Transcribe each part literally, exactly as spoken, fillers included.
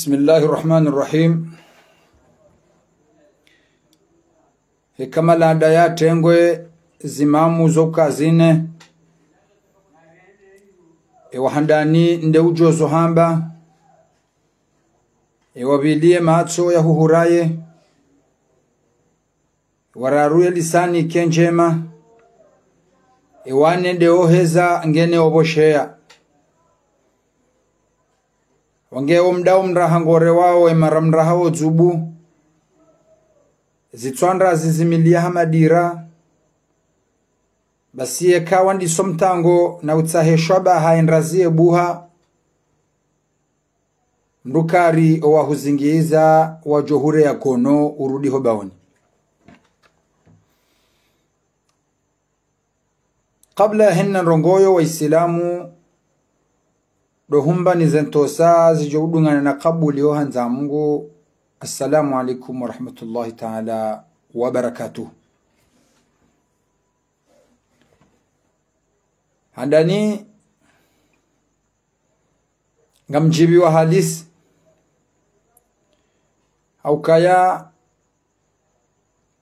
بسم الله الرحمن الرحيم. Hikama landa ya tengwe zimamu zo kazine. Ewa handani nde udjo zo hamba. Ewa pvili ye matso ya huhuraye. Ewa raru ye lisani ke ndjema. Ewa nne nde oheza ngene opvosheya. Wange omdao mraha ngore wao emara mraha wo dzubu. Zitswandra zizimiliya ha madira. Basi yeka wandiso mtango na utsaheshwa ba ha endrazi ye buha. Mdru kari owahuzingiza wadjo hure ya kono urudi ho baoni. Kabla ya hena ndrongoyo wa Isilamu, ndo humba ni ze ntosa zidjo udungana na kabuli yo handza Mungu. Assalamu alaikum wa rahmatullahi ta'ala wa barakatuh. Handani ngamdjibiwa halisi. Haukaya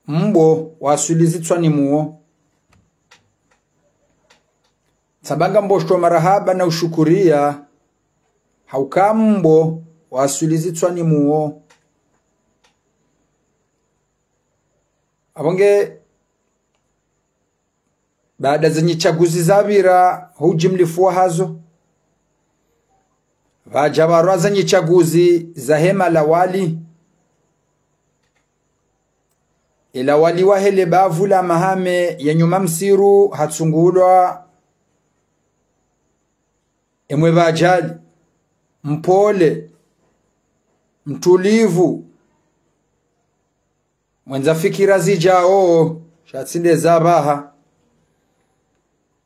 mbo waswili zitswani muo. Tsamba ngambo shto marahaba na ushukuriya. Hauka mbo waswili zitswani muo. Apvo nge baada zenyi tsaguzi zapvira, ho ujimlifu wa hazo. Pvadja pvarwa zenyi tsaguzi za hema lawali. Ela wali wa hele bavu la mahame ya nyuma msiru hatsungulwa. Emwe pvadjali, mpole, mtulivu, mwendza fikira zidjao, sha tsi nde za pvaha.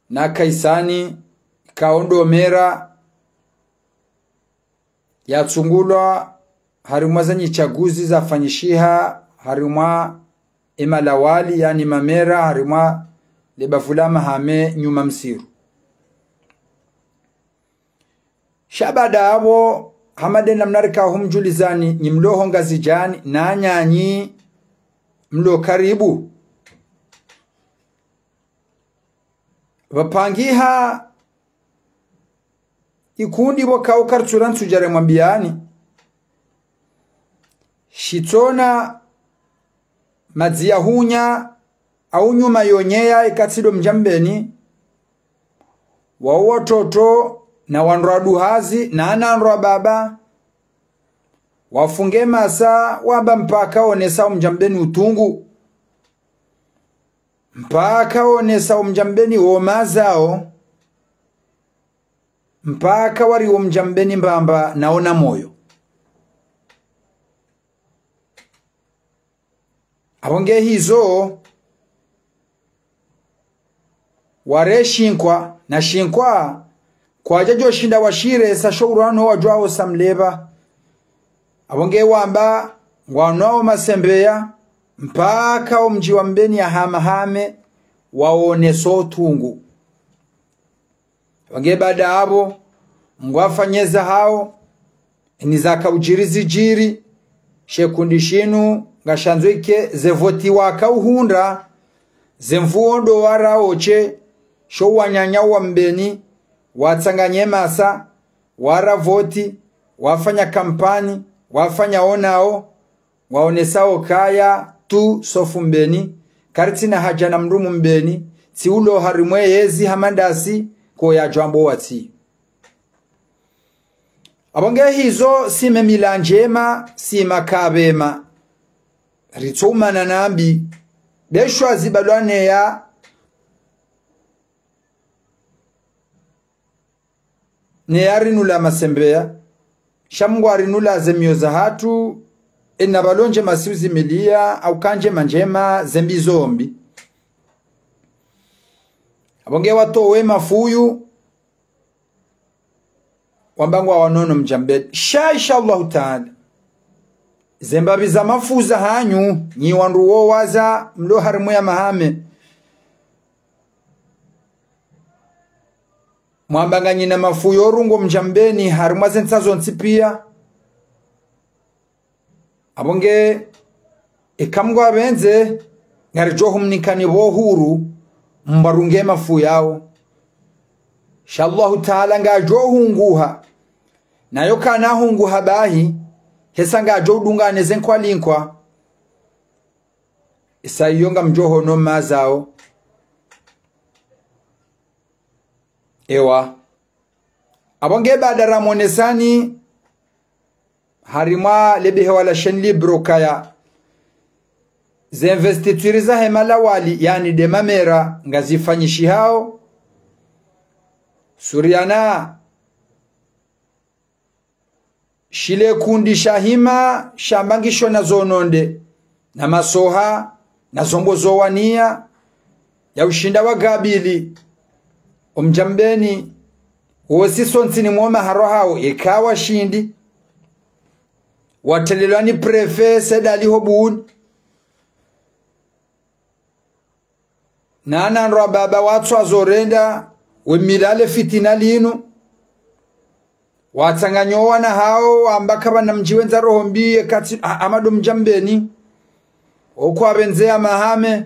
Na kaisani, ikao ndo mera, yatsungulwa, harimwa zenyi tsaguzi zafanyishiha, harimwa emalawali, yani mamera, harimwa le bavu la mahame nyuma msiru. Sha baada apvo, hama nde namna rika humdjulizani, nyi mlo ho Ngazidjani, na nyanyi mlo karibu. Pvapvangiha ikundi pvo kao karitsura ntsudjare mwambiyani. Shitsona madzi ya hunya, au nyuma yonyeya ikatsi ndo Mdjambeni, wao watoto na wandru wa duhazi na ana wandru wa baba, wafunge masa wamba mpaka onesa o Mdjambeni utungu. Mpaka onesa o Mdjambeni wo mazao. Mpaka wari o Mdjambeni mbamba na ona moyo. Apvo nge hizo, ware shinkwa, na shinkwa, kwadjadjo shinda washire sa sho urwano wadjwao sa mlepva. Apvo nge wamba, ngwanwao masembeya, mpaka o mdji wa Mbeni ya hamahame, waone so tungu. Wange baada apvo, ngwafanyeza hao, eni zaka udjiri zidjiri, she kundi shinu, ngashandzo ike, ze voti waka uhundra, ze mvuo ndo wara oche, sho wananya wa Mbeni, watsanganye masa, wara voti, wafanya kampani, wafanya onao, waonesa okaya tu sofu Mbeni, karitsina haja na mndru mu Mbeni, tsi ulo harimwe yezi hama ndasi, ko yadjwambo watsi. Apvo nge hizo si me mila ndjema, si makapvema. Ritso umana nambi, ndeshwa zibalwa neya, neya rinula masembeya, sha Mungu arinula ze mio zahatru, ena pvalo ndjema si uzimiliya, au ka ndjema ndjema, ze mbi zo mbi. Apvo nge watowe mafuyu, wamba ngwawanono Mdjambeni. Sha, insha Allahu Taala, ze mbapvi za mafuza hanyu, nyi wandru wo waza, mlo harimwe ya mahame. Mwamba nganyina mafuyo rungo Mdjambeni, harimwa ze ntsa zontsi piya. Apvo nge, eka Mngu apvendze, ngaridjo humnikani pvo uhuru, mbarunge mafu yawo. Insha Allahu Taala ngadjo hunguha. Nayo kana hunguha bahi, hesa ngadjo udungane ze nkwalinkwa. Isa iyo ngamdjo hono mazao. Ewa. Apvo nge baada ramonesani, harimwa le behewa la Chaîne Libre ukaya, ze investiture zahe malawali, yaani nde mamera, ngazifanyishihao. Suriana, shile kundi shahima, shamba ngisho na zo nonde, na masoha, na zombo zo waniya, ya ushinda wagabili, o Mdjambeni, wosi sontsini mwo maharwa hawo, eka washindi, watelelwa ni préfet, Said Ali Hobouni. Na nandrwa baba watswa zo renda, we milale fitina linu. Watsanganyo wana hawo, wamba kapvana mdji wendza roho mbi, ye katsi, a-, amado Mdjambeni. Okwa pvendze ya Hamahame.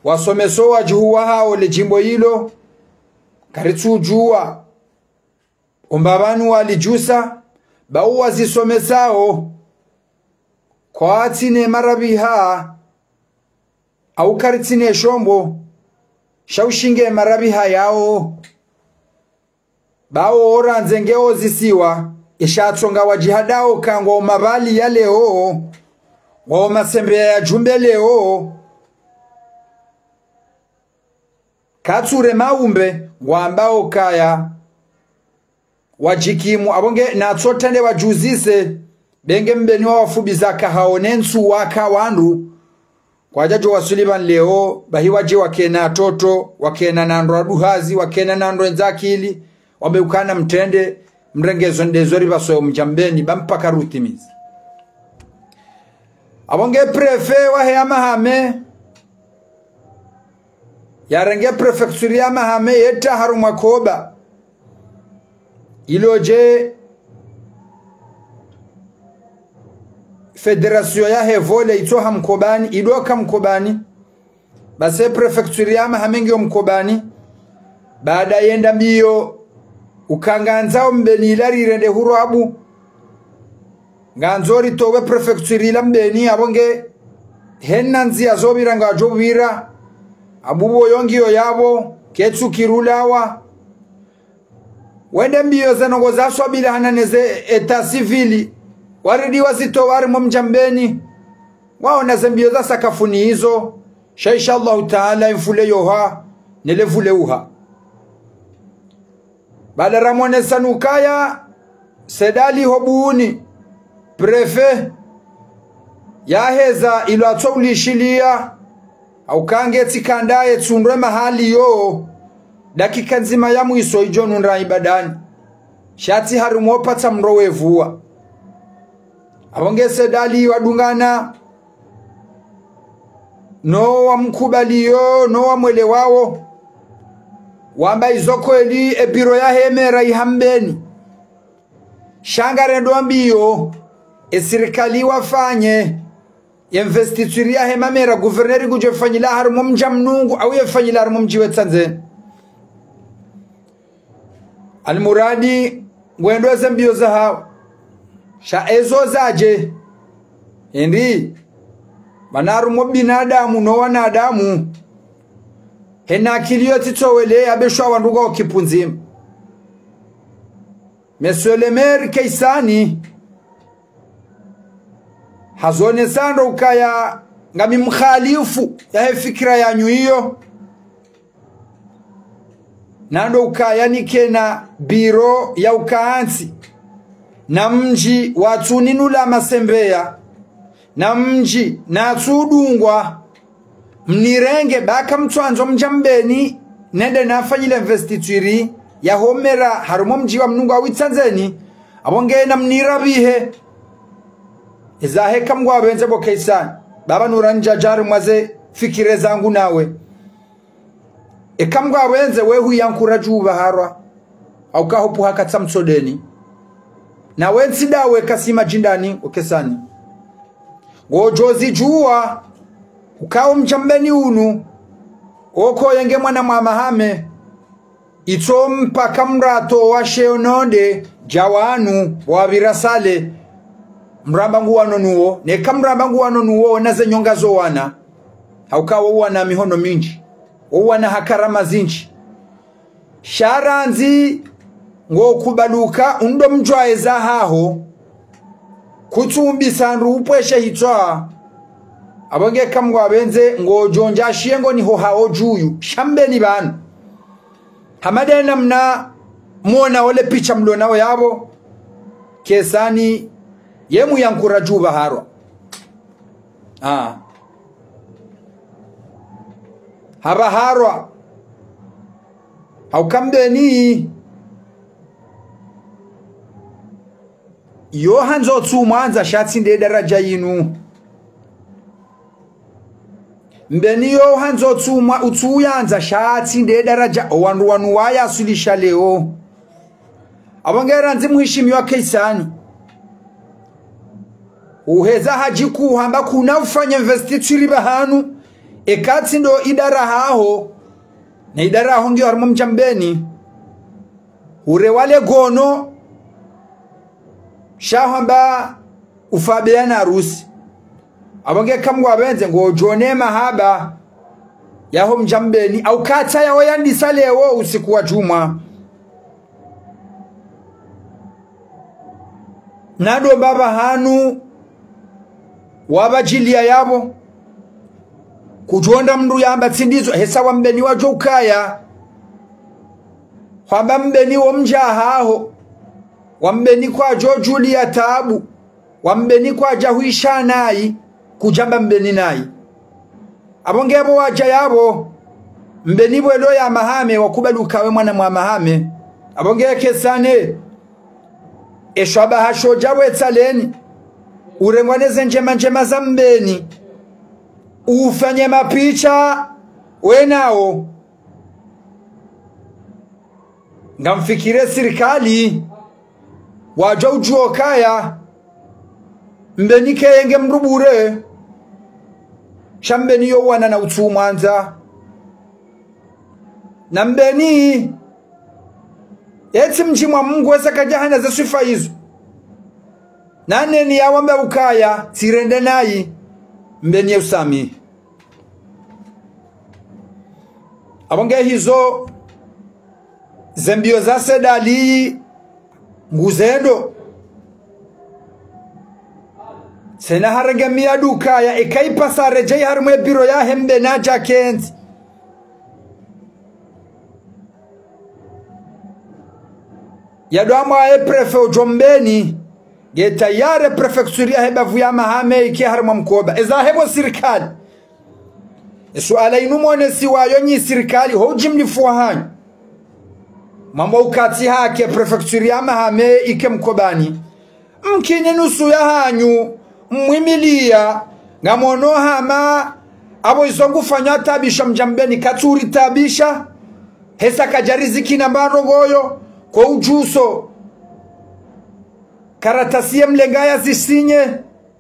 Wasomeso wadjuhu wahawo le djimbo ilo. Karitsudjuwa. Omba pvanu walidjusa, ba uwazisomesao. Kwatsina marabiha, au karitsina shombo, sha ushinge marabiha yawo. Bawo orandze nge ozisiwa, isha tsonga wadjihadao ka ngwao mabali ya leo, ngwao masembe ya djumbe leo. Katsure maumbe, ngwambao kaya wadjikimu, apvo nge natsotrende wadjuzise, be nge Mbeni wawafubiza ka haone ntsu waka wandru. Kwadjadjo wasuli pvanu leo, bahi wadje wakena toto, wakena nandro aduhazi, wakena nandro endzakili, wambe ukana mtrende, mrenge zo ndezo ripvaswe o Mdjambeni, ba mpaka rutimizi. Apvo nge préfet wahe Hamahame, yarenge préfecture ya Hamahame yeta harumwa Koba. Ilo dje fédération yahe volley itsoha Mkobani, idoka Mkobani. Basi préfecture ya Hamahame ngiyo Mkobani. Baada yenda mbiyo, uka ngandzao Mbeni ila rirende hurwabu. Ngandzo ritowe préfecture ila Mbeni, apvo nge hena ndziya zo pvira ngadjo pvira. Apvo pvo yo ngiyo yapvo, ketsu kirulawa. Wende mbiyo ze ndrongoo za swabila hana neze état civil. Waridi wazitowa harimwa Mdjambeni. Waona ze mbiyo za sakafuni izo. Sha insha Allahu Taala, imvule yoha, nele vule uha. Bala ramonesa nukaya, Said Ali Hobouni, préfet, yaheza ilo atso ulishiliya, au kange tsikanda ye tsundwe mahali yo, dakika ndzima ya mwiso idjo nundra ibadani. Sha tsi harumwa opatsa mndro wevuwa. Apvo nge Said Ali wadungana, no wamkubaliyo, no wamwelewawo. Wamba izo kweli e biro yahe mera iha Mbeni. Sha ngarendo mbiyo, e sirikali wafanye, ye investiture yahe mamera, gouverneur ngudjo fanyila harumwa mdja mnungu, au ye fanyila harumwa mdji we Tsandzeni. Almuradi, ngwendo eze mbiyo zahawo. Sha ezo zadje. Endi, mana harumwa binadamu no wanadamu. Hena akili yo titsowele ya beshwa wandru ngwao kipu ndzima. Monsieur le maire Keisani, hazonesa ndo ukaya ngami mkhalifu yahe fikira yanyu iyo. Na ndo ukaya nikena biro ya ukantsi. Na mdji watsuninula masembeya. Na mdji natsudungwa. Mnirenge baka mtsuandzo Mdjambeni. Nende nafanyile investiture yaho mera harumwa mdji wa mnungu wa Tsandzeni. Apvo ngena mnirabihe. Izahe ka Mngu apvendze bo Keisani. Baba nura ndjadjari mwaze fikire zangu nawe. Eka Mngu apvendze we huyankura dju pvaharwa. Au kahupvu hakatsa mtsodeni. Na we ntsi ndawe kasima djindani, o Keisani. Ngodjo zidjuwa ukao mdja Mbeni unu, oko yenge mwana mwa Mahame, itso mpaka mrato wa sheo nonde dja wanu wapvira sale, mramba nguwano nuwo, neka mramba nguwano nuwo, na ze nyonga zo wana. Hauka wo wana mihono mindji, wo wana ha karama zindji. Sha randzi ngokubaluka undo mdjwaeza haho, kutsumbisa ndru upweshe hitswa. Apvo nge kamngwa pvendze ngodjo ndja shiyengo niho haho djuyu, sha Mbeni pvanu. Hama de namna mwona ole picha mlonao yapvo, Kesani ye muyankura dju pvaharwa. Ah. Hapvaharwa. Hauka Mbeni yo handzo tsumwandza sha tsi nde daraja yinu. Mbeni yo handzo tsumwa utsuyandza sha tsi nde daraja owandru wanu wayasulisha leo. Apvo nge randzi muhishimiwa Kesani, uheza hadjiku hamba kuna ufanya investiture pvahanu, eka tsi ndo idara haho, na idara haho ngiyo harimwa mdja Mbeni. Ure wale gono, sha hamba ufabeya na harusi. Apvo nge kamngwa pvendze ngodjo ne mahaba yaho mdja Mbeni, au katsa yaho yandisa leo usiku wa djumwa. Na ndo mbaba hanu wapvadjiliya yapvo. Kudjonda mndru yamba tsi ndizo, hesa wa Mbeni wadjo ukaya. Hwamba Mbeni wo mdja haho. Wa Mbeni kwadjo djuliya tabu. Wa Mbeni kwadja hwisha nayi, kudjamba Mbeni nayi. Apvo nge pvo wadja yapvo, Mbeni pvwelo ya Mahame, wakubaluka we mwana mwa Mahame. Apvo nge Kesane, eshwaba hasho dja pvwe tsaleni, urengwa ne ze ndjema ndjema za Mbeni, ufanye mapicha wenao. Ngamfikire sirikali wadjo udjuwa ukaya Mbeni kayenge mndru bure. Sha Mbeni yo wana na utsumwandza. Na Mbeni yetsi mdji mwa Mungu wesa kadja hana ze swifa izo. Na neni yawamba ukaya tsirende nayi, Mbeni ye usamihi. Apvo nge hizo ze mbiyo za Said Ali nguzendo. Tsena harenge miya duka ya eka ipasa redjeyi harimwe biro yahe Mbeni adja kentsi. Yado amwa ye préfet udjo Mbeni, nge tayari préfecture yahe bavu ya Mahame ike harimwa mkoba. Eza hebo sirikali. Esuala inu mwonesiwayo nyi sirikali, ho udjimlifu wahanyu. Mambo ukati hake préfecture ya Mahame ike mkobani. Mkini nusu yahanyu, mwimiliya, ngamono hama, apvo izo ngufanyao tabisha mdja Mbeni katsuri tabisha. Hesa kadja riziki na mbarongoyo, ko udjuso. Karatasi ye mlenga ya zisinye.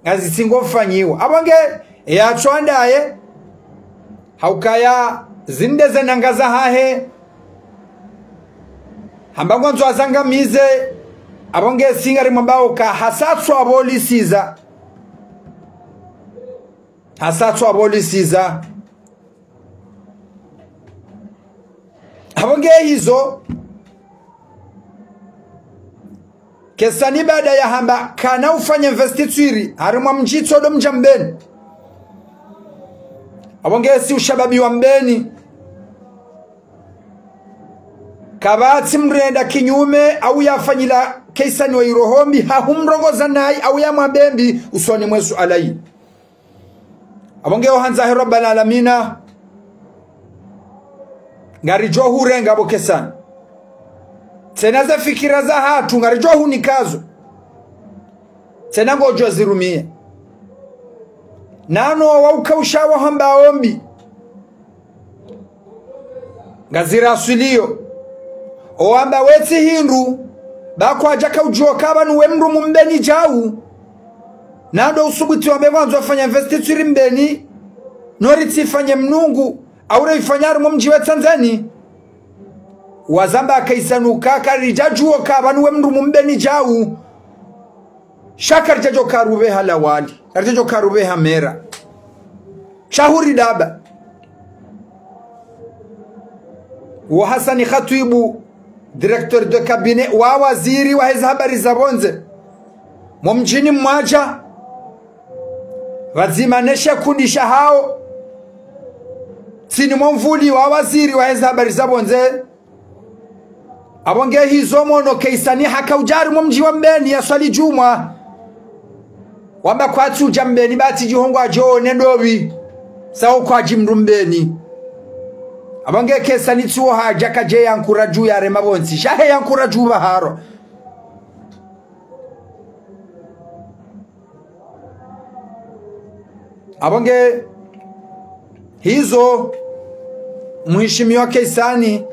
Ngazitsingo fanyiwa. Apvo nge, eya tswandaye, ha ukaya zinde ze nanga zahahe, hamba ngwandzo azangamize, apvo nge si ngarimwambao ka hasa tswa pvo lisiza. Hasa tswa pvo lisiza. Apvo nge hizo, Kesani baada ya hamba kana ufanya investiture harimwa mdji tsodo mdja Mbeni. Apvo nge si ushababi wa Mbeni. Kapvatsi mrenda kinyume au yafanyila Kesani wa iroho mbi, ha humrongoza nayi au yamwambe mbi usoni mwe suala yi. Apvo nge ohandza he Rabbal Alamina, ngaridjo hurenga pvo Kesani. Tsena ze fikira zahatru ngaridjo hunikazo. Tsena ngodjo zirumiya. Nano waukausha wahamba ombi. Ngaziraswiliyo. Owamba wetsi hindru, ba kwadja kaudjuwa ka pvanu we mndru mu Mbeni djau. Na ndo usubuti wambe pvwandzo wafanya investiture Mbeni, no ritsifanye Mnungu, au reyifanya harimwa mdji wa Tsandzani. Wazamba kaisanuka, karidjadjuwa ka pvanu we mndru mu Mbeni djau. Sha karidjadjo karupveha lawali, karidjadjo karupveha mera. Sha huri daba. Wo Hassani Khatwibu, directeur de cabinet wa waziri wa heze habari za pvondze, mo mdjini Mwadja, pvadzima ne shekundi shahawo, ntsini mo mvuli wa waziri wa heze habari za pvondze. Apvo nge hizo mwono Keisani haka udja harimwa mdji wa Mbeni yaswali djumwa. Wamba kwatsu udja Mbeni ba tsi djihongo adjo ne ndopvi. Sa wo kwadji mndru Mbeni. Apvo nge Keisani tsi wo hadja kadje yankura dju yarema pvontsi. Sha he yankura dju pvaharo. Apvo nge hizo, mheshimiwa Keisani,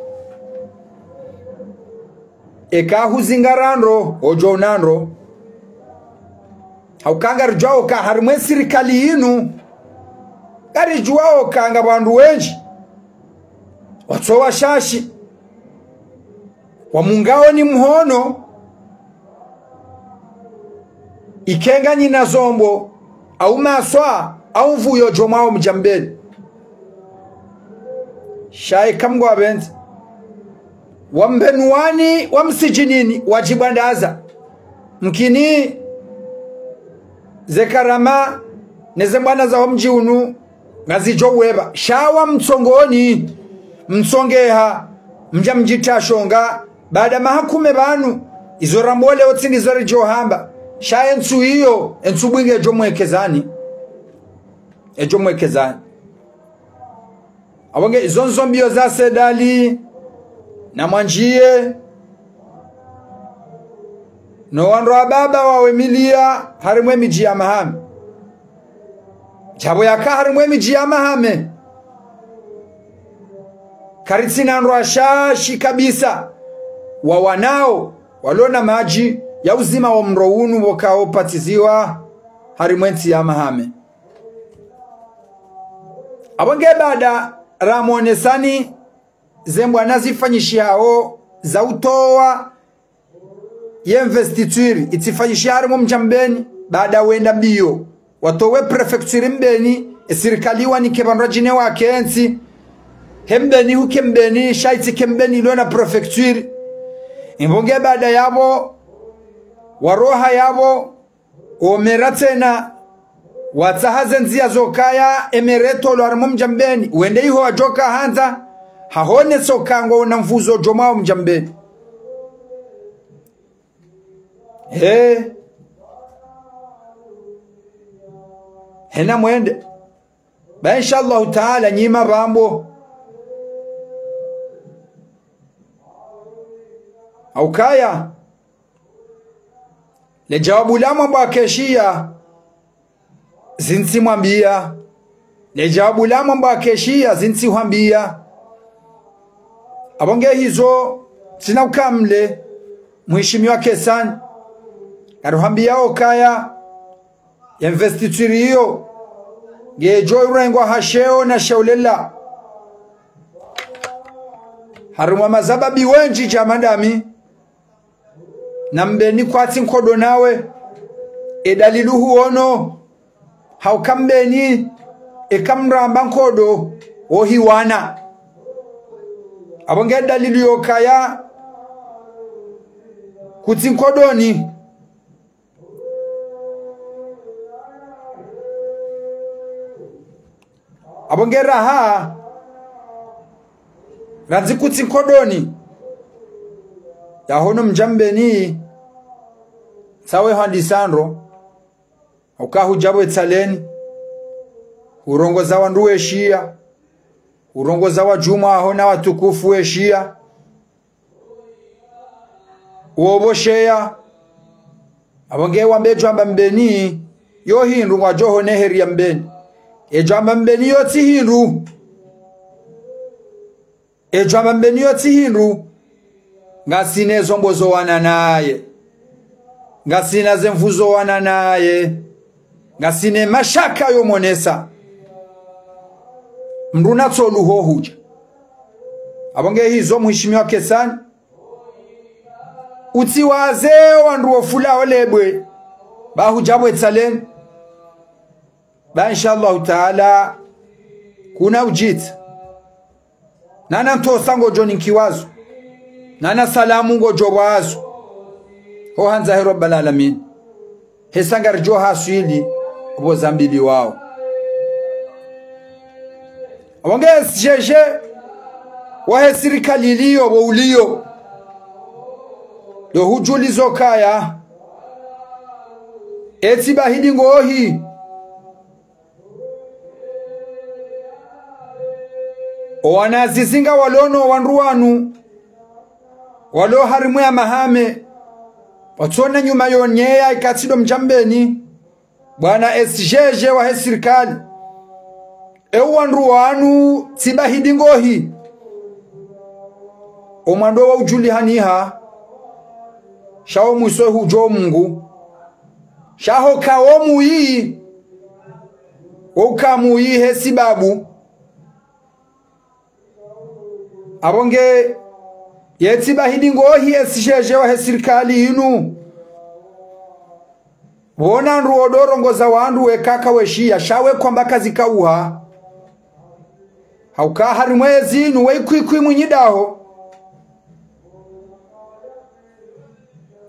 eka huzingara ndro, odjo una ndro. Hauka ngaridjuwao ka harimwa ye sirikali yinu, ngaridjuwao ka ngapvo wandru wendji watsowa shashi, wamungao ni mhono, ike nganyina zombo, au maswa, au mvuyo djo mwawo mdja Mbeni. Sha eka Mngu apvendze, wa Mbeni wani, wa Msidjinini, wadjibwandaza. Mkini ze karama, ne ze mbwana za wo mdji unu, ngazidjo wepva. Sha wa Mtsongoni, mtsongeha, mdja mdjita shonga, baada maha kume pvanu, izo ramwole otsi ndizo ridjo hamba. Sha ye ntsu iyo, ye ntsu bwinge edjo mwekezani. Edjo mwekezani. Apvo nge izo ndzo mbio za Sedali, na Mwandjiye, no wandru wa baba wawe milia harimwa ye midji ya Mahame. Djapvo yaka harimwa ye midji ya Mahame, karitsina ndrwa shashi kabisa, wa wanao, walona madji ya uzima wo mro unu pvo kao patiziwa harimwa ye ntsi ya Mahame. Apvo nge baada ramwonesani ze mbwana zifanyishihao za utowa ye investiture, itsifanyishiha harimwa mdja Mbeni, baada wenda mbio, watowe préfecture Mbeni, e sirikali wanike pvandru wadjine wakentsi, he Mbeni huke Mbeni, sha itsike Mbeni ilona préfecture. Ipvo nge baada yapvo, waroha yapvo, omera tsena, watsaha ze ndziya zokaya, emera etolwa harimwa mdja Mbeni, wende iho wadjoka handza, hahone soka ngwaona mvuzo djo mwawo mdja Mbeni. He. Hena mwende. Ba insha Allahu Taala nyima pvambo. Haukaya. Le djawabu la mwambo akeshiya, zintsi mwambiya. Le djawabu la mwambo akeshiya, zintsi hwambiya. Apvo nge hizo, tsina ukamle, mheshimiwa Keisani. Karuhwambiya okaya, ye investiture iyo, ngedjo urengwa ha sheo na sheo lela. Harimwa mazababi wendji dja madami, na Mbeni kwatsi nkodo nawe, e dalili huono, hauka Mbeni, eka mramba nkodo, ohiwana. Apvo nge dalili yokaya, kutsi nkodoni. Apvo nge raha, randzi kutsi nkodoni. Yahono mdja Mbeni, tsawe handisa ndro, hauka hudja pvo Itsaleni, urongoza wandru weshiya, urongoza wadjumwa aho na watukufu weshiya. Uwo pvo sheya. Apvo nge wambe edjwamba Mbeni, yo hindru ngwadjo hone heri ya Mbeni. Edjwamba Mbeni yo tsi hindru. Edjwamba Mbeni yo tsi hindru. Ngasina ezombo zo wana naye. Ngasina zemvu zo wana naye. Ngasina mashaka yo monesa. Mndru natso luho hudja. Apvo nge hizo muhishimiwa Kesani. Utsiwaze wandru wofula olebwe. Ba hudja bwe tsaleni. Ba insha Allahu taala kuna udjitsa. Nana ntosa ngodjo ninkiwazo. Nana salamu ngodjo wazo. Ho handza he Rabbal Alamin. Hesa ngaridjo haswili, opvo zambiliwao. Apvo nge S G G, wahe sirikali iliyo, pvo uliyo. Ndo hudjulizo kaya. Etsi bahidi ngohi. Owana zizinga walo no wandru wanu, walo harimwa ya mahame, watsona nyuma yo nyeya ikatsi ndo mdja Mbeni, bwana S G G wahe sirikali. E wandru wanu tsi bahidi ngohi. Omwando wa udjulihaniha, sha omwiso hudjo Mungu. Sha hoka omuyi, woka muyi he sibabu. Apvo nge, yetsi bahidi ngohi S G G wahe sirikali inu. Pvona ndru odorongoza wandru wekaka weshiya, sha we kwamba kazikauha. Hauka harimwa ezinu we ikwikwi mwinyi daho.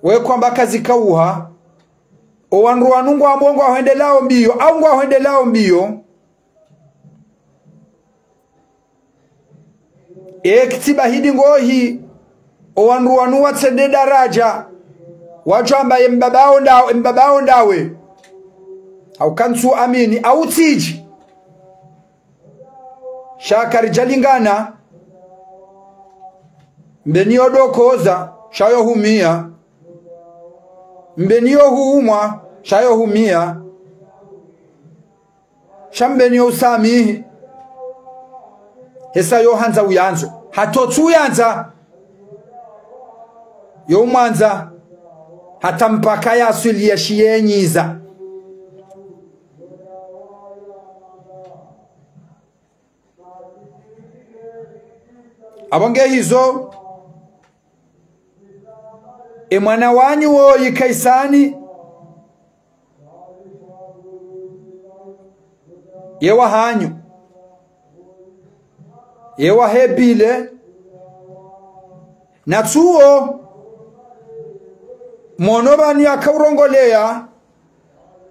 We kwamba kazikauha. Owandru wanu ngwambo ngwahwendelao mbiyo, au ngwahwendelao mbiyo. Ekitsi bahidi ngohi, owandru wanu watsende daradja, wadjo amba ye mbaba wo nda-, mbaba wo ndawe. Hauka ntsu amini, au tsidji. Sha karidjalingana, Mbeni yo dokoza, sha yo humia. Mbeni yo huumwa, sha yo humia. Sha Mbeni yo usamihi. Hesa yo handza uyandzo. Hata otsu uyandza. Yo umwandza. Hata mpaka ya aswili ya shiyenyiza. Apvo nge hizo, e mwana wanyu woyi Kaisani, ye wahanyu, ye wahe bile, na tsuwo, mono pvanu yakaurongoleya,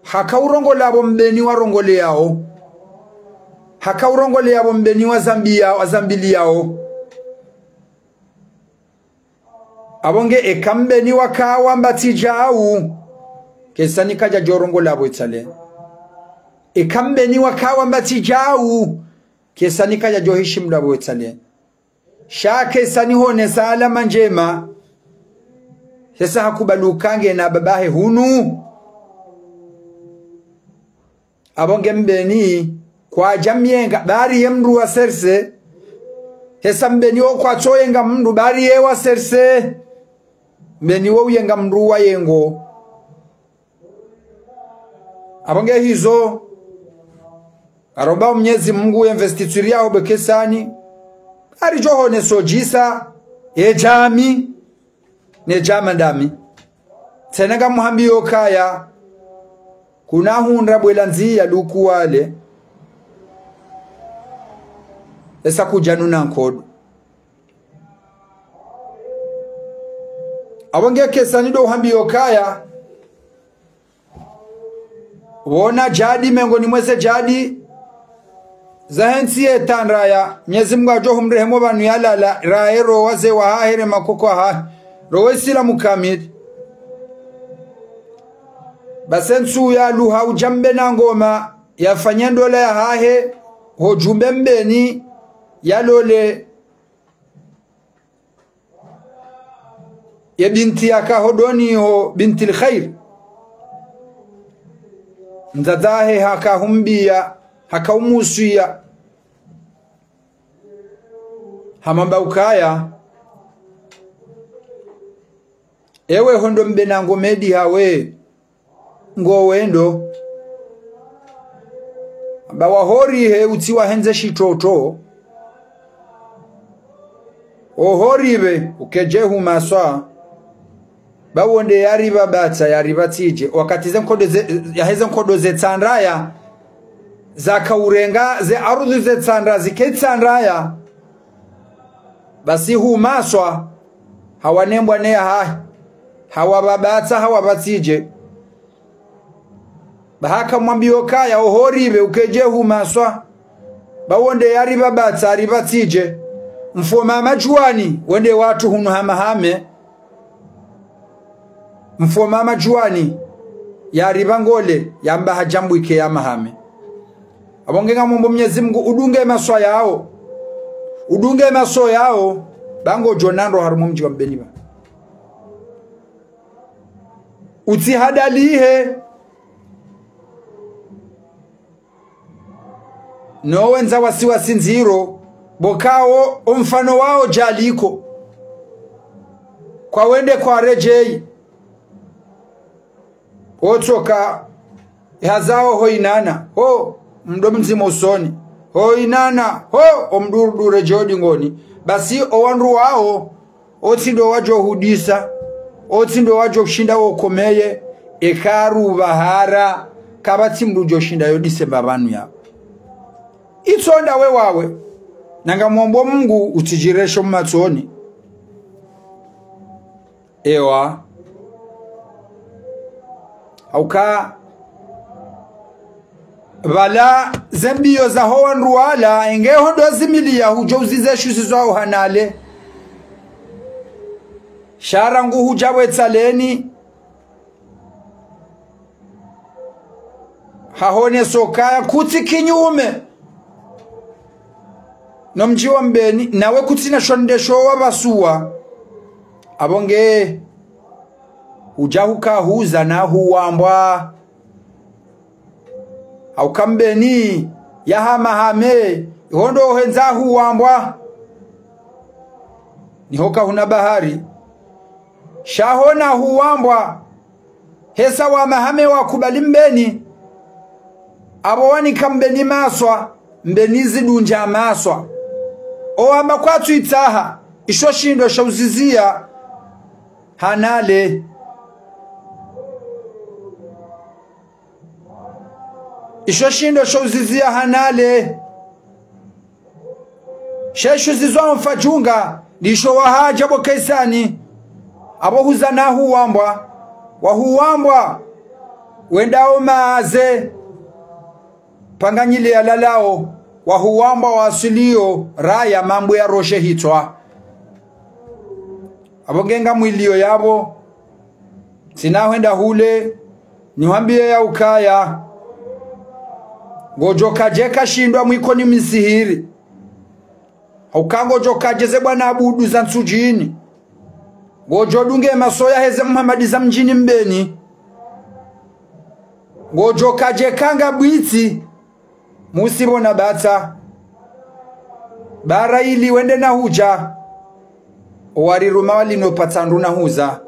hakaurongola pvo Mbeni warongoleyao. Hakaurongoleya pvo Mbeni wazambiya, wazambiliyao. Apvo nge eka Mbeni waka wamba tsi djau, Kaisani kadjadjo rongola pvo itsale. Eka Mbeni waka wamba tsi djau, Kaisani kadjadjo hishimula pvo itsale. Sha Kaisani honesa alama ndjema. Hesa hakubali uka ngena babahe hunu. Apvo nge Mbeni kwadja myenga, bari ye mndru wa serse. Hesa Mbeni wo kwatso yenga mndru, bari ye wa serse. Mbeni wo uyenga mndru wa yengo. Apvo nge hizo, aromba Mnyezi Mungu ye investiture yaho pvo Kaisani, aridjo honeso djisa, ye djami, ne djama ndami. Tsena ngamuhambiyo kaya, kuna hundra bwela ndziya luku wale, esa kudja nuna nkodo. Apvo nge Kaisani ndo uhambiyo kaya, wona djadi, mengoni mweze djadi zahe ntsi ye Tandraya, Mnyezi Mungu adjo humrehemu pvanu yalala, raye ro waze wahahe ne makoko ahahe, ro Waislamu kamili. Basi ntsu yaluha udja Mbeni na ngoma, yafanye ndola yahahe, ho djumbe Mbeni, yalole ye binti yaka hodoni ho, binti lkhair. Mdzadze wahe haka humbiya, haka umuswiya. Hamwamba ukaya, ewe hondo Mbeni na ngoma edi hawe. Ngo wendo. Ba wahorihe utsi wahendze shitoto. Ohoripve ukedje humaswa. Ba wonde yaripva batsa yaripva tsidje. Wakati ze nkodo ze, yaheze nkodo ze tsandraya. Zaka urenga ze arudhu ze tsandra zike tsandraya. Basi humaswa. Hawanembwa ne yahahe. Hawapva batsa hawapva tsidje. Ba haka mwambiyo kaya ohoripve ukedje humaswa. Ba wonde yaripva batsa yaripva tsidje. Mfoma madjuwani wende watru hunu hamahame. Mfoma madjuwani yaripva ngole yamba hadjambwike ya mahame. Apvo nge ngamombo Mnyezi Mngu udunge maswa yawo. Udunge maswa yawo. Ba ngodjo nando harumwa mdji wa Mbeni ba. Utsihadalihe. No wendza wasiwasi ndziro, bo kawo omfano wawo djaliko. Kwa wende kwa redjeyi. Otsoka, hazao ho inana, ho, mdo mdzima usoni. Ho inana, ho, omdurudure djodi ngoni. Basi owandru wawo, otsi ndo wadjo hudisa, otsi ndo wadjo shinda wokomeye, eka rupvahara, kapvatsi mdru djo shinda yodise mbapvanu ya. Itsonda we wawe, na ngamombo Mngu utsidjiresho mmatsoni. Ewa. Hauka, pvala zembiyo zaho wandru wala, enge hondo zimiliya hudjo uzize shuzi zwawo hanale. Sha rangu hudja bwe tsaleni. Hahone sokaya kutsi kinyume. No mdji wa Mbeni, nawe kutsina shonde sho wapvasuwa. Apvo nge, udja huka huza na huwambwa. Hauka Mbeni, ya hamahame, ihondo hendza huwambwa. Nihoka huna bahari. Sha hona huwambwa. Hesa wa mahame wakubali Mbeni. Apvo wanika Mbeni maswa, Mbeni zidunja maswa. Owamba kwatsu itsaha, isho shindo sha uziziya hanale. Isho shindo sha uziziya hanale. She shuzi zwawo mfadjunga, ndisho wahadja bo Kaisani. Apvo huza na huwambwa, wa huwambwa, wendao maze, panganyile ya lalao, wa huwambwa wasiliyo, raya mambu ya roshe hitswa. Apvo nge ngamwiliyo yapvo, tsina hwenda hule, nihwambiye ya ukaya. Ngodjo kadje kashindwa mwiko ni misihiri. Hauka ngodjo kadje ze bwana abudu za ntsudjini. Ngodjo dunge masoya heze Muhamadi za mdjini Mbeni. Ngodjo kadje kanga bwitsi. Musi pvo na batsa. Bara ili wende na hudja. Owari ruma wali no patsandu na huza.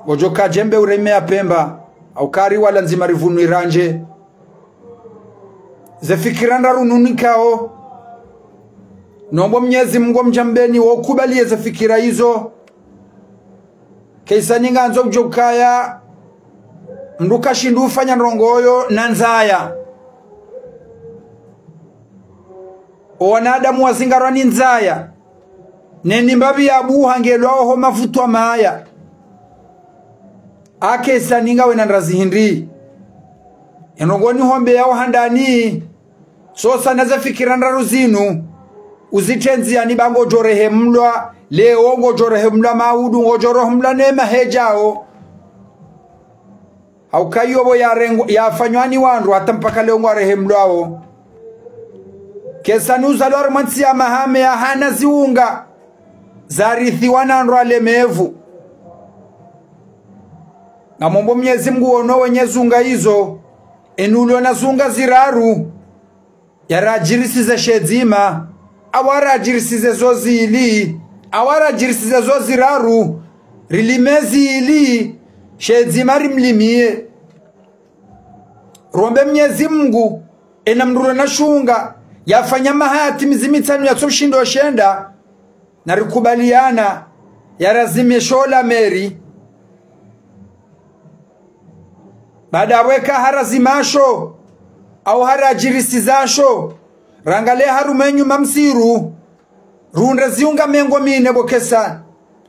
Ngodjo kadje mbe ureme ya Pemba. Hauka ri wala ndzima rivunu irandje. Ze fikira ndraru nunikao. Nombo Mnyezi Mngu mdja Mbeni wo kubaliye ze fikira izo. Kaisani ngandzo udjo kaya, mdru kashindru ufanya ndrongoyo na ndzaya. Owanadamu wazingarwa ni ndzaya. Neni mbapvi ya buha ngelwao ho mavutwa maya. Ake Kaisani ngawe na ndrazi hindri. Eno ngoni hombe ya uhandani. Sosa na ze fikira ndraru zinu. Uzitrendziyani ba ngodjo rehemlwa. Leo ngodjo rehemlwa maudu, ngodjo rehemlwa ne mahedjao. Hauka iyo pvo yarengwa, yafanywa ni wandru, hata mpaka leo ngwa rehemlwao. Kaisani uzalwa harumwa ntsi ya mahame ya hana ziunga. Zarithiwa na wandru walemevu. Ngamombo Mnyezi Mngu wono wenye zunga izo. Enu ulio na zunga ziraru. Yaradjirisize she dzima. Awaradjirisize zo zili. Awaradjirisize zo ziraru. Rilime zili. She dzima rimlimiye. Rombe Mnyezi Mungu, ena mndru rena shunga, yafanya maha yatimizi mitsanu yatso ushindo shenda, na rikubaliana, ya razime sho la meri. Baada weka harazimasho, au harajirisiza sho, rangale harumwa enyuma msiru, runde ziunga mengo mine bo Kesa,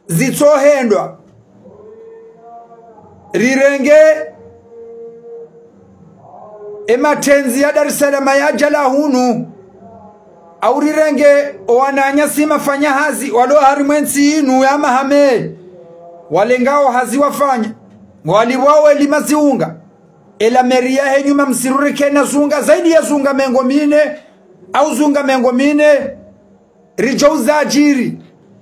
zitsohendwa. Rirenge ematenzi ya Dar es Salaam yadja la hunu, au rirenge owananyasi mafanya hazi walo harimwa entsi inu ya Mahame, walengao hazi wafanya, ngwalipvwao elima ziunga. Ela meri yahe nyuma msiru rikena ziunga zaidi ya ziunga mengo mine, au ziunga mengo mine, ridjo uzadjiri,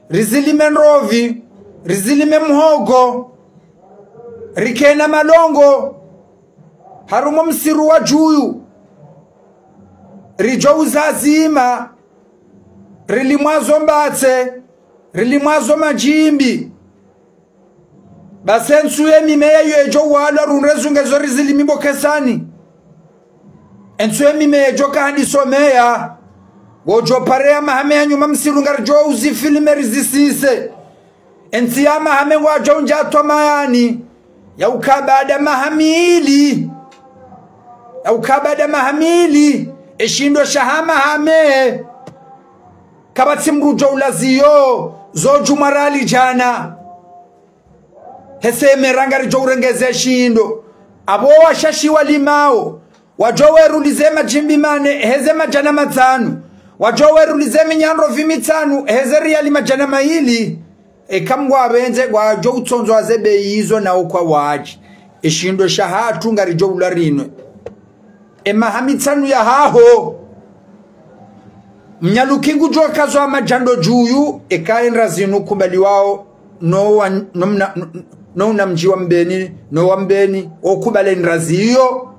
rizilime ndrovi, rizilime mhogo, rikena malongo, harumwa msiru wa djuyu, ridjo uzazima, rilimwazo mbatse, rilimwazo madjimbi. Basi entsu ye mimeya yo edjo walwa runde ziunga zo rizilimi bo Kesa ni. Entsu ye mimeya edjo ka handi someya, ngodjo pare ya Mahame ya nyuma msiru ngaridjo uzifilime rizisise. Entsi ya Mahame ngwadjo undja twamayani, ya uka baada maha mili. Ya uka baada maha mili, eshindo shaha Mahame. Kapvatsi mndru djo ulaziyo, zo djumwa rali djana. Hese mera ngaridjo urengeze shindo. Apvo washashi walimao, wadjo werulize madjimbi mane, heze madjana matsanu. Wadjo werulize minyandrovi mitsanu, heze riali madjana mayili. Eka Mngu apvendze, ngwadjo utsondzo wa ze beyi izo na ukwa wadji. Eshindo shahatru ngaridjo ulwa rinwe. Emaha mitsanu yahaho, mnyaluki ngudjo kazo amadjando djuyu, eka endra zinu kubaliwao, no wa, no mna, no una mdji wa Mbeni, no wa Mbeni, okubale endra ziyo.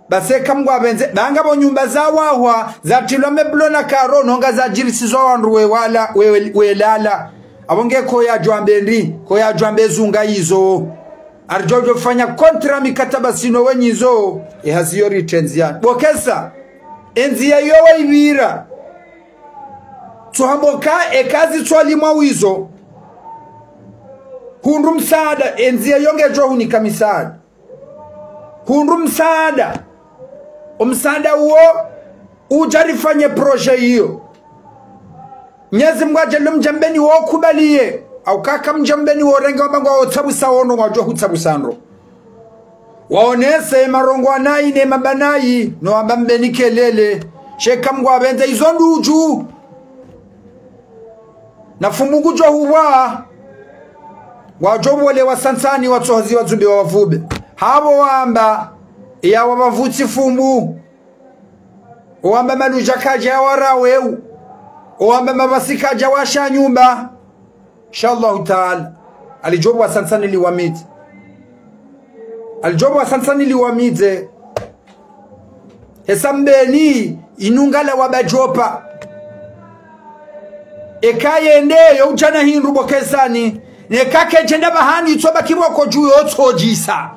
Basi eka Mngu apvendze, banga pvo nyumba zawahwa, zatrilwa meblo na karo, nonga zadjirisizwa wandru wewala, we, we, welala. Apvo nge koyadjwambe ndri, koyadjwambe ziunga izo. Aridjo djo fanya kontra mikataba sino wenyi zo, ehazi yo ritendzia. Bo Kesa, endziya yo waipvira. Tsohamboka eka zitsolimwa wizo. Hundru msaada, endziya yo ngedjo hunika misaada. Hundru msaada. Omsaada uwo, udja rifanye projet iyo. Mnyezi Mngu adjaliye mdji wa Mbeni wo kubaliye. Au kaka mdji wa Mbeni wo renge wamba ngwao tsabusa wono ngwadjo hutsabusa ndro. Waonese marongo anayi ne mabanayi, no wamba Mbeni kelele. Sheka Mngu apvendze izo ndudju. Na fumbu ngudjo huwa. Ngwadjo pvole wa sansani watsohazi wadzumbe wa wavube. Hapvo wamba, ya wapvavutsi fumbu. Owamba maludja kadja waraweu. Owamba mapvasi kadja washa nyumba. Insha Allahu Taala. Alidjo pvwa sansani liwamidze. Alidjo pvwa sansani liwamidze. Hesa Mbeni, inungala wabadjopa. Eka yende yo udjana hindru bo Kesa ni. Neka kedjenda pvahanu itsobaki pvoko dju yo tsodjisa.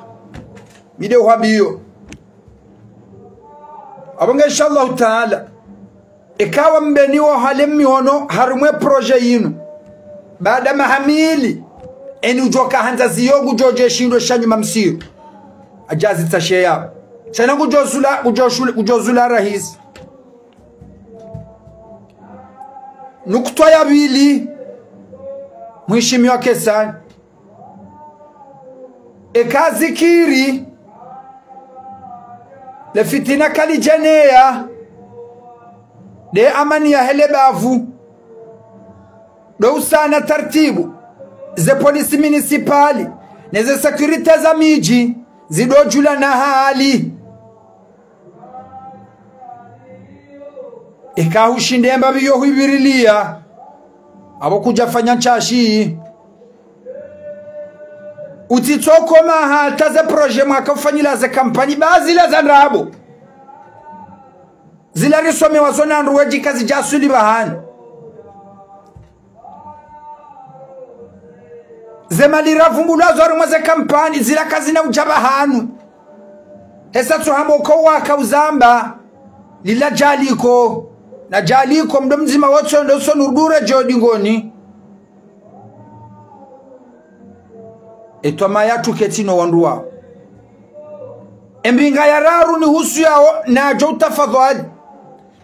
Mi de uhwambiyo. Apvo nge insha Allahu Taala. Eka wa Mbeni wahale mihono harumwa e projet yinu. Baada maha mili. Eni udjo kahandza ziyo ngudjo dje shindo sha nyuma msiru. Adjazi tsasheya. Tsena ngudjo zula, ngudjo shule, ngudjo zula rahisi. Nukutwa ya pvili. Mheshimiwa Kesa. Eka zikiri, le fitina kalidjaneya, de amani yahe le bavu, do usana tartibu, ze police municipale, ne ze sécurité za midji, zidodjula na hali. Eka hushinde mbapvi yo huipviriliya, apvo kudjafanya ntsashi. Utsitsokoma hata ze projet mwaka ufanyila ze kampanyi, ba zila za ndrabo. Zila risomewa zo na ndru wedji kazidjaswili pvahanu. Ze mali ravumbulwa zo harumwa ze kampanyi, zila kazina udja pvahanu. Hesa tsu hamba uka waka uzamba, lila djaliko, na djaliko mdo mdzima wotso ndo so nurdure djo dingoni. Etwama yatru ketsi no wandru wao. Embinga ya raru ni husu yao, nadjo utafadhwali.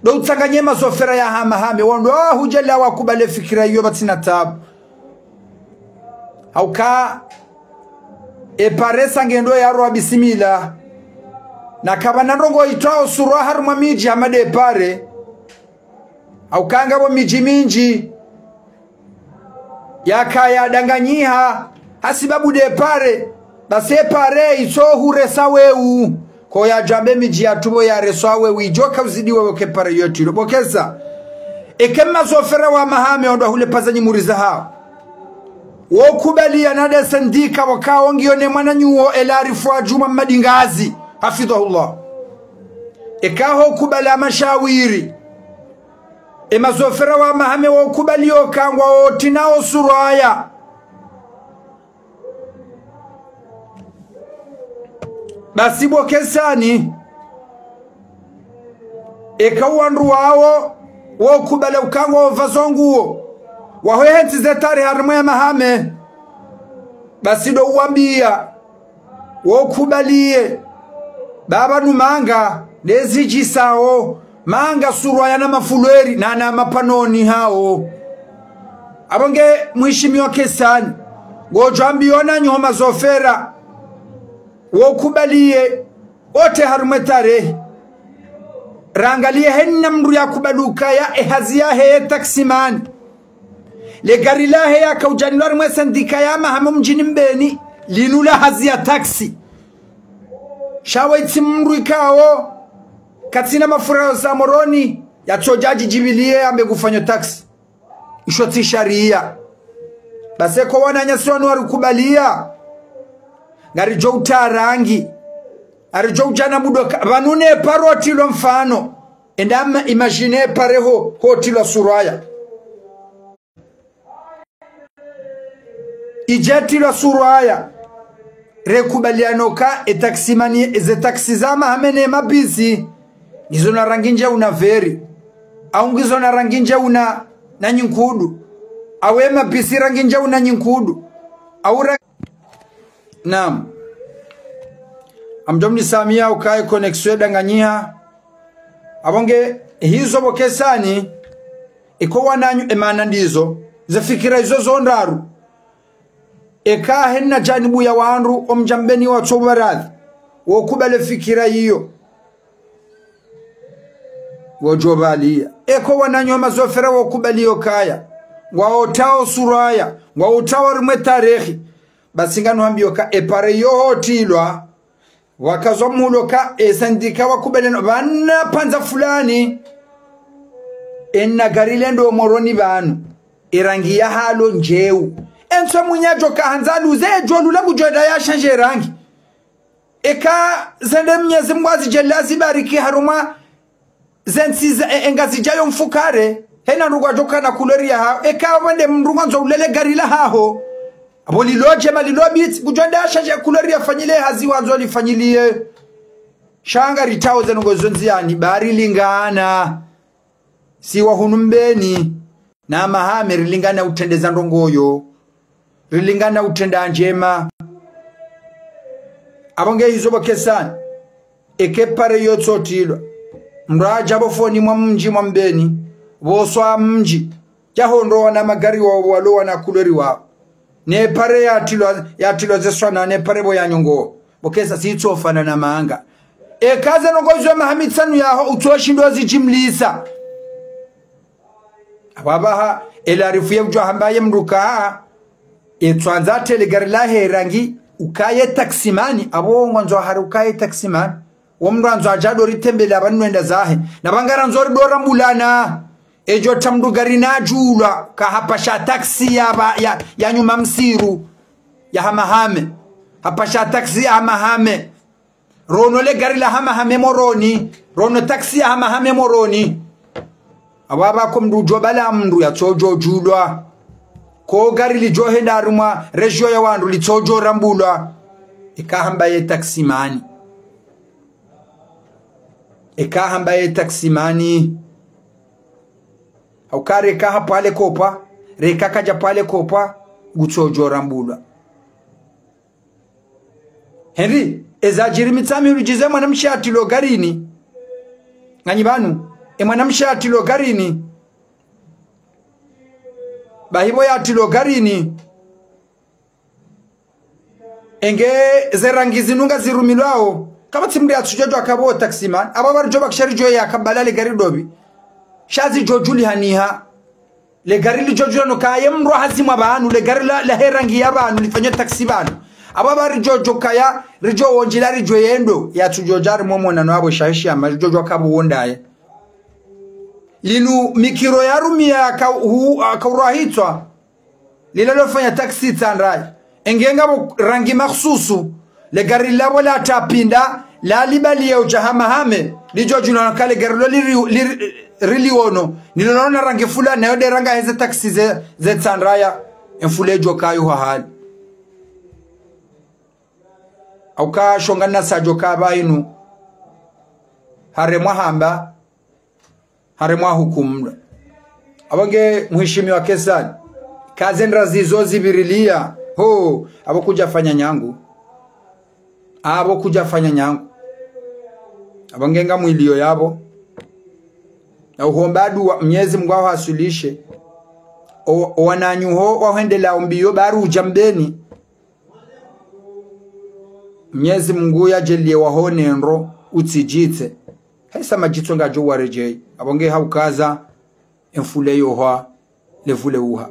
Ndo utsanganye mazofera ya Hamahame, wandru wao hudjela wakubali fikira iyo pvatsina tabu. Hauka, epare sa ngendo ya rwa bisimila. Na kapvana ndrongo itrwao surwa harumwa midji hama nde pare. Hauka ngapvo midji mindji yakaya danganyiha hasibabu nde pare. Basi epare itso huresa weu. Ko yadjambe midji yatru pvo yareswa weu, idjo ka uzidi wewe ke pare iyo tilo. Pvokesa. Eke mazofera wa Hamahame ondro hule pazanyi muriza hao. Wo kubaliya na nde sendika wakao ngiyo ne mwananyawo El Arifu Djuma Mmadi Ngazi, hafidhahullah. Eka ho kubali amashawiri. E mazofera wa Hamahame wo kubali yo ka ngwao tsi nao surwaya. Basi pvokesani, eka wandru wao wo kubali uka ngwao pvazo nguo, wahwehentsi ze tarehi harumwa ya Hamahame. Basi ndo uwambiya, wo kubaliye, baba nu manga, nde zidjisao, manga surwaya na mafulweri, na na mapanoni hao. Apvo nge mwishimiwa Kesani, ngodjo ambiwa na nyi ho mazofera, wo kubaliye, ote harumwa e tarehi. Rangaliye hena mndru ya kubali ukaya ehazi yahe ye taximani. Le gari lahe yaka udjanilwa harumwa e sendika ya Hamahame mdjini Mbeni, linu la hazi ya taxi. Sha we tsi mndru ikao katsina mafura yo za Moroni, yatsodja djidjibiliye yambe ngufanyo taxi. Isho tsi shariya. Basi eko wananyasi wanu wari kubaliya, ngaridjo uta rangi. Ngaridjo udjana mudo ka, pvanu ne pare otilwa mfano. Enda ma-, imagine pare ho, ho tilwa surwaya. Idja tilwa surwaya. Rekubaliana uka e taximani, ze taxi za Hamahame ne mabisi, ngizo na rangi ndjeu na vert. Au ngizo na rangi ndjeu na, na nyinkudu. Awe mabisi rangi ndjeu na nyinkudu. Au ra-, naam. Amdjo mnisamiya uka e connexion danganyiha. Apvo nge hizo pvokesani, eko wananyawo emana ndizo, ze fikira izo zo ndraru. Eka hena janibu ya wandru omdja Mbeni watso pvaradhi, wo kubali fikira iyo, wodjo baliya. Eko wananyawo mazofera wo kubali yo kaya, ngwao tao surwaya, ngwao tao harumwa e tarehi. Basi nganu hambiyo ka epare yo ho tilwa, wakazo mulo ka e sendika wa kubaliana pvanu pvandza fulani. Ena gari lendo Moroni pvanu. Erangi yahalo ndjeu. Entso mwinya djo ka handza luze djo lula ngudjo enda ya shanje rangi. Eka zende Mnyezi Mngu azidjaaliya zibariki harumwa ze ntsi za, e, e Ngazidja yo mfukare, hena ndrungu adjo kana couleur yahaho. Eka wende mndru ngwandzo ulele gari lahaho, apvo lilo djema lilo biti, ngudjo enda ya shanje couleur yafanyile hazi wandzo lifanyiliye. Sha ngaritao ze ndrongoo zo ndziyani, ba rilingana. Si wa hunu Mbeni na Hamahame rilingana utrendeza ndrongoo yo. Rilingana utrenda ndjema. Apvo nge hizo pvokesani. Eke pare yo tso tilwa, mndru adja pvo foni mwa mdji mwa Mbeni, pvo swa mdji, dja hondro wana magari wao walo wana couleur wao. Ne pare ya tilwa, ya tilwa ze swana, ne pare pvo ya nyongo. Pvokesa si itso fanana manga. Eka ze ndrongoo zo maha mitsanu yaho utso shindo zidjimlisa. Apvo apvaha, El Arifu ye udjo hamba ye mndru ka, etso andza tele gari lahe rangi, ukaye taximani, apvo ngwandzo hari ukaye taximani. Wo mndru andzo adja ndo ritembele apvanu ndo enda zahe. Na pvanga randzo ri ndo rambulana. Edjo ta mndru gari na djulwa, ka hapasha taxi ya pva, ya, ya nyuma msiru, ya Hamahame. Hapasha taxi ya Hamahame. Rono le gari la Hamahame Moroni. Rono taxi ya Hamahame Moroni. Apvo apvaha ko mndru djo bala mndru yatsodjo djulwa. Ko gari lidjo henda harumwa région ya wandru litsodjo rambulwa. Eka hamba ye taximani. Eka hamba ye taximani. Hauka reka hapvale kopvwa, reka kadja pvale kopvwa, ngutsodjo rambulwa. Henri, eza djiri Mitsamihuli djize mwanamshe yatrilwa garini. Nganyi pvanu, e mwanamshe yatrilwa garini. Bahi pvo yatrilwa garini. Enge ze rangi zinu ngazirumilwao. Kapvatsi mndru yatsudjodjuwa kapvo taximan. Apvo pvaridjo pvakisha ridjo yaka pvala le gari dopvi. Sha zidjodjulihaniha. Le gari lidjodjulihana uka ye mndru hazimwa pvanu, le gari la, la he rangi ya pvanu, lifanywa taxi pvanu. Apvo pvaridjodjo kaya, ridjo wondjila ridjo yendo, yatsudjodja harimwa mwonano wapvo shahishi ama, ridjodjuwa kapvo wondaye. Linu mikiro yarumia yaka hu-, aka urwahitswa. Lila lofanya taxi Itsandraya. Enge ngapvo rangi makhsusu. Le gari lapvo la tapinda, la libaliya udja hamahame. Lidjodjulihana uka le gari lo liri-, liri-, riliono. Nilolona rangi fulani, nayo nde rangi yaheze taxi ze, ze Itsandraya. Enfule djo kayu hahali. Hauka shonga nasadjo kapva inu. Haremwa hamba. Haremwa hukumlwa. Apvo nge mheshimiwa Kesani. Kaze ndra zizo zipvirilia. Ho, apvo kudjafanya nyangu. Apvo kudjafanya nyangu. Apvo nge ngamwilio yapvo. Na uhomba dua Mnyezi Mngu ahwasulishe. O, o wananyaho wahwendela umbiyo pvwa rudja mbeni. Mnyezi Mngu yadjeliye wahone ndro utsidjitse. Hesa madjitso ngadjo waredjeyi. Apvo nge haukaza, enfule yohwa, levule uha.